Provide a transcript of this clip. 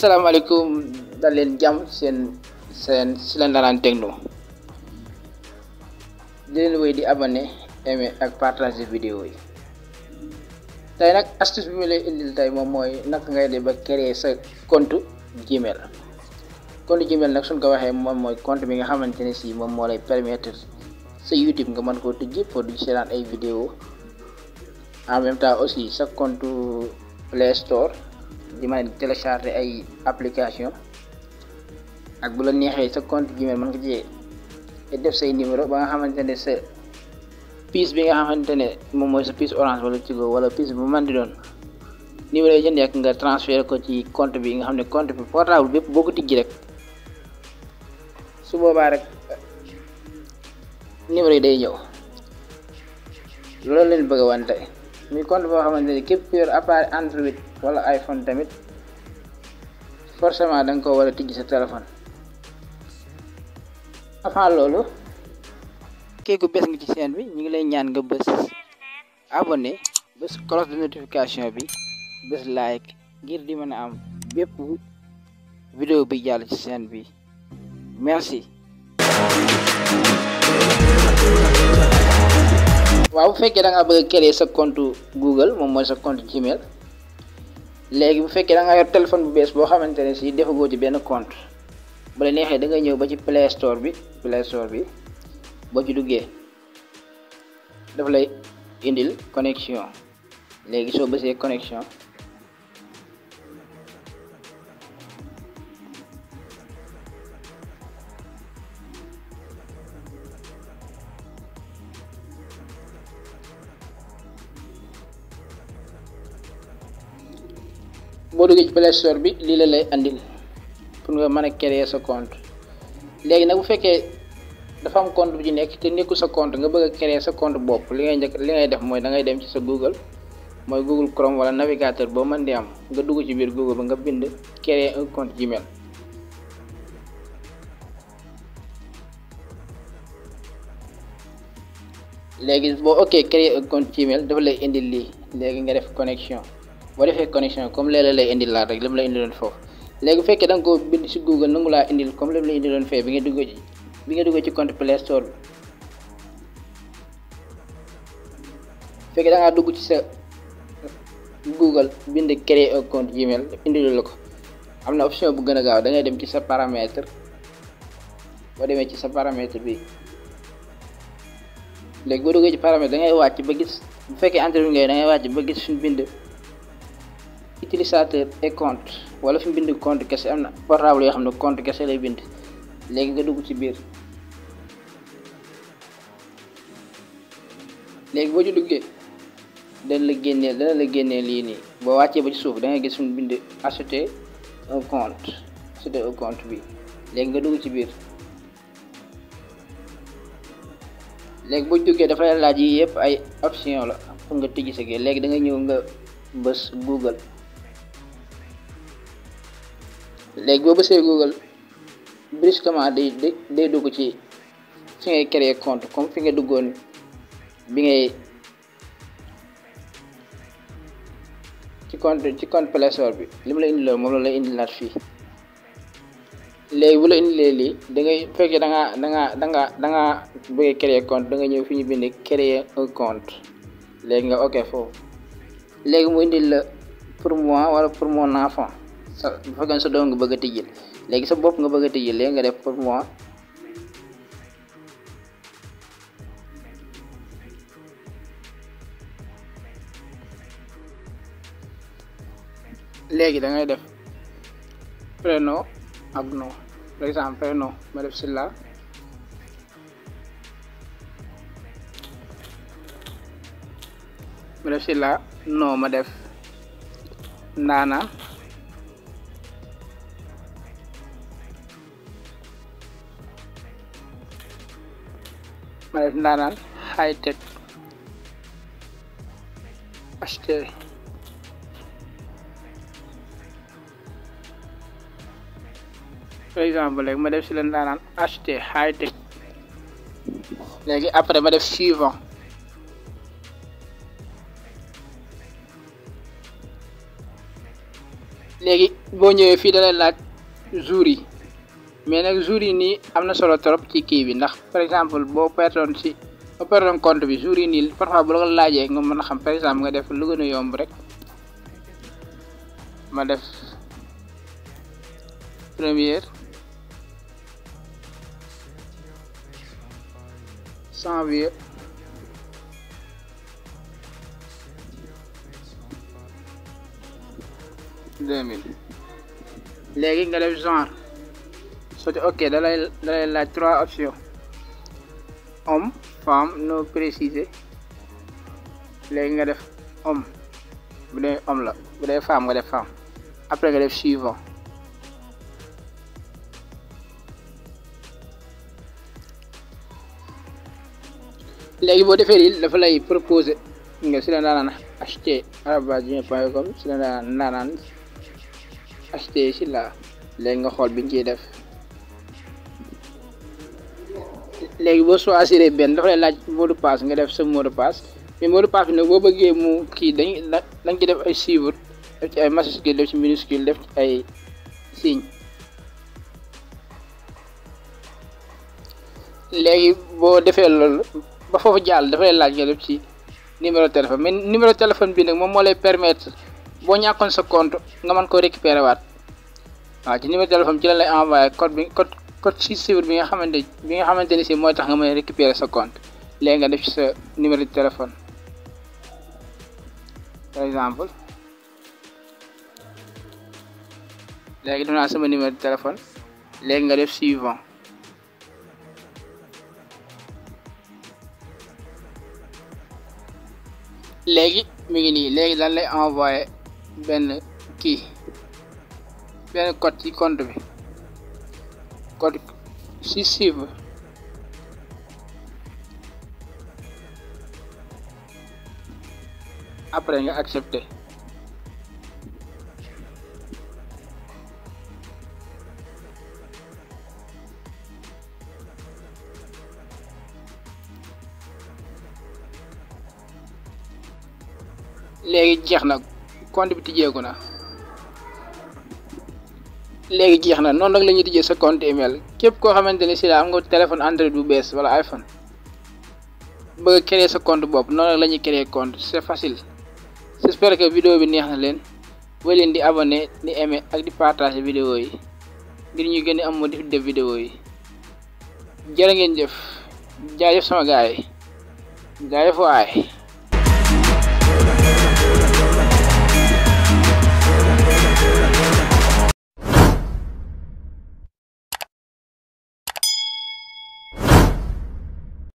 asalaamaaleykum dal leen jàmm seen si leen daraan techno di leen wéy di abonné aimé ak partager vidéo yi. tey nag astuce bi ma lay indil tey moom mooy naka ngay def ba créer sa compte Gmail. compte Gmail nag suñ ko waxee moom mooy compte bi nga xamante ne si moom moo lay permettre sa YouTube nga mën koo tijji pour di seetaan ay vidéo en même temps aussi sa compte Play Store di mën a télécharger ay application ak bu la neexee sa compte Gmail mën nga ci def say numéro ba nga xamante ne sa pièce bi nga xamante ne moom mooy sa pièce Orange wala Tigo wala pièce bu mën di doon numéro yi nekk nga transférer ko ci compte bi nga xam ne compte bi portable bépp boo ko tijji rek su boobaa rek numéro yi day ñëw. loolu leen bëgg a wan tey muy compte boo xamante ne képp ku yor appareil Android wala iPhone tamit forcément da nga ko war a tijji sa téléphone. avant loolu kéeku bés nga ci chaîne bi ñu ngi lay ñaan nga bës abonné bës cloche de notification bi bës like ngir di mën a am bépp vidéo bi jàll ci chaîne bi merci. waaw bu fekkee da nga bëgg a créer sa compte Google moom mooy sa compte Gmail léegi bu fekkee da nga yor téléphone bu bees boo xamante ne si defagoo ci benn compte bu la neexee da nga ñëw ba ci Play Store bi boo ci duggee daf lay indil connexion léegi soo bësee connexion boo duggee ci Play Store bi lii la lay andil pour nga mën a créer sa compte. léegi nag bu fekkee dafa am compte bu ci nekk te nekkul sa compte nga bëgg a créer sa compte bopp li ngay def mooy da ngay dem ci sa Google mooy Google Chrome wala navigateur boo mën di am nga dugg ci biir Google ba nga bind créer un compte Gmail. léegi boo ok créer un compte Gmail dafa lay indil lii léegi nga def connexion. boo defee connexion comme léeg-léeg lay indil laat rek li mu lay indiloon foofu léegi bu fekkee da nga ko bind ci Google nangu laa indil comme li mu lay indiloon fee bi nga duggee ci compte Play Store bi. bu fekkee da ngaa dugg ci sa Google bind créer un compte Gmail indilu la ko am na option bu gën a gaaw da ngay dem ci sa paramètre boo demee ci sa paramètre bi léegi boo duggee ci paramètre da ngay wàcc ba gis bu fekkee Android ngay da ngay wàcc ba gis suñu bind utilisateur et compte wala fi mu bind compte kese am na portable yoo xam ne compte kese lay bind léegi nga dugg ci biir léegi boo ci duggee dana la génnee lii nii boo wàccee ba ci suuf da ngay gis fi mu bind acheter un compte bi léegi nga dugg ci biir léegi boo duggee dafa lay laaj yi yëpp ay option la pour nga tijji sa léegi da nga ñëw nga bës Google. léegi boo bësee Google brusquement day dugg ci fi ngay créer compte comme fi nga duggoon bi ngay ci compte Play Store bi li mu la indiloon moom la lay indilaat fii. léegi bu la indilee lii da ngay fekkee da nga bëgg créer compte da nga ñëw fi ñu bind créer un compte léegi nga ok foofu léegi mu indil la pour moi wala pour mon enfant. bu fekkee sa doom nga bëgg a tijjil léegi sa bopp nga bëgg a tijjil léegi nga def pour moi léegi da ngay def prénom ak nom par exemple prénom ma def Silla nom ma def Ndaanaan high tech acheter par exemple léegi ma def ci la Ndaanaan acheter high tech léegi après ma def suivant léegi boo ñëwee fii da lay laaj jour yi mais nag jour yi nii am na solo trop ci kii bi ndax par exemple boo perdoon compte bi jour yi nii parfois bu la ko laajee nga mën a xam. par exemple nga def lu gën a yomb rek ma def première janvier 2000 léegi nga def genre soo ci ok da lay laaj 3 options homme femme non précisé léegi nga def homme bu dee homme la bu dee femme nga def femme après nga def suivant léegi boo defee lii dafa lay proposer nga si la ndaanaan acheter@gmail.com si la ndaanaan acheter si la léegi nga xool bi nga ciy def léegi boo choisir benn dafa lay laaj mot de passe nga def sa mot de passe mais mot de passe bi nag boo bëggee mu kii dañ ci def ay chiffres def ci ay majuscule def ci minuscule def ci ay signe léegi boo defee loolu ba foofu jàll dafa lay laaj nga def ci numéro téléphone mais numéro téléphone bi nag moom moo lay permettre boo ñàkkoon sa compte nga mën koo récupérer waat waaw ci numéro téléphone ci la lay envoyé code 6 chiffres bi nga xamante ni si mooy tax nga mën a récupérer sa compte léegi nga def ci sa numéro de téléphone par exemple léegi def naa sama numéro de téléphone léegi nga def suivant léegi mi ngi nii léegi dañ lay envoyé benn code ci compte bi code 6 chiffres après nga accepté léegi jeex na compte bi tijjeeku na léegi jeex na noonu nag la ñuy tijjee sa compte email képp koo xamante ni si la am nga téléphone Android bu bees wala iPhone bëgg a créer sa compte bopp noonu nag la ñuy créer compte c'est facile. J'espère que vidéo bi neex na leen boo leen di abonné di aimer ak di partager vidéo yi ngir ñu gën a am moo def vidéo yi jërë ngeen jëf jaajëf sama gaay jaajëf waay